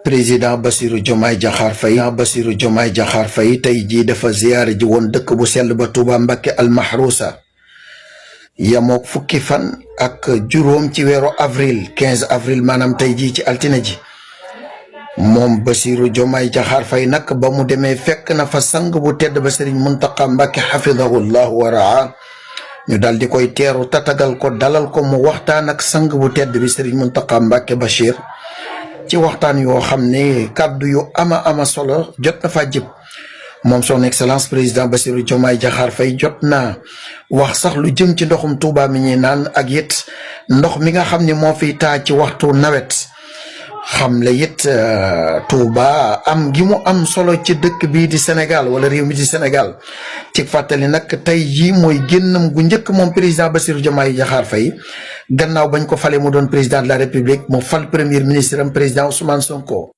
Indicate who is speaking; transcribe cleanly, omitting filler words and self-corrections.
Speaker 1: président Bassirou Diomaye Diakhar Faye tey jii dafa ziyaare ji woon dëkk bu sell ba Touba Mbacké almahrusa yamook fukki fan ak juróom ci weeru avril 15 avril maanaam tey jii ci altine ji moom Bassirou Diomaye Diakhar Faye nag ba mu demee fekk na fa sang bu tedd ba Serigne Mountakha Mbacké hafidahullahu wa raa ñu daal di koy teeru tatagal ko dalal ko mu waxtaan ak sang bu tedd bi Serigne Mountakha Mbacké Bachir ci waxtaan yoo xam ne kàddu yu ama solo jot na fa jib moom son excellence président Bassirou Diomaye Diakhar Faye jot naa wax sax lu jëm ci ndoxum Touba mi ñuy naan ak it ndox mi nga xam ne moo fiy taa ci waxtu nawet xam le it Touba am gi mu am solo ci dëkk bii di Sénégal wala réew mi di Sénégal ci fàttali nag tey jii mooy génnam gu njëkk moom président Bassirou Diomaye Diakhar Faye gannaaw bañ ko fale mu doon président de la République mu fal premier ministre am président Ousmane Sonko.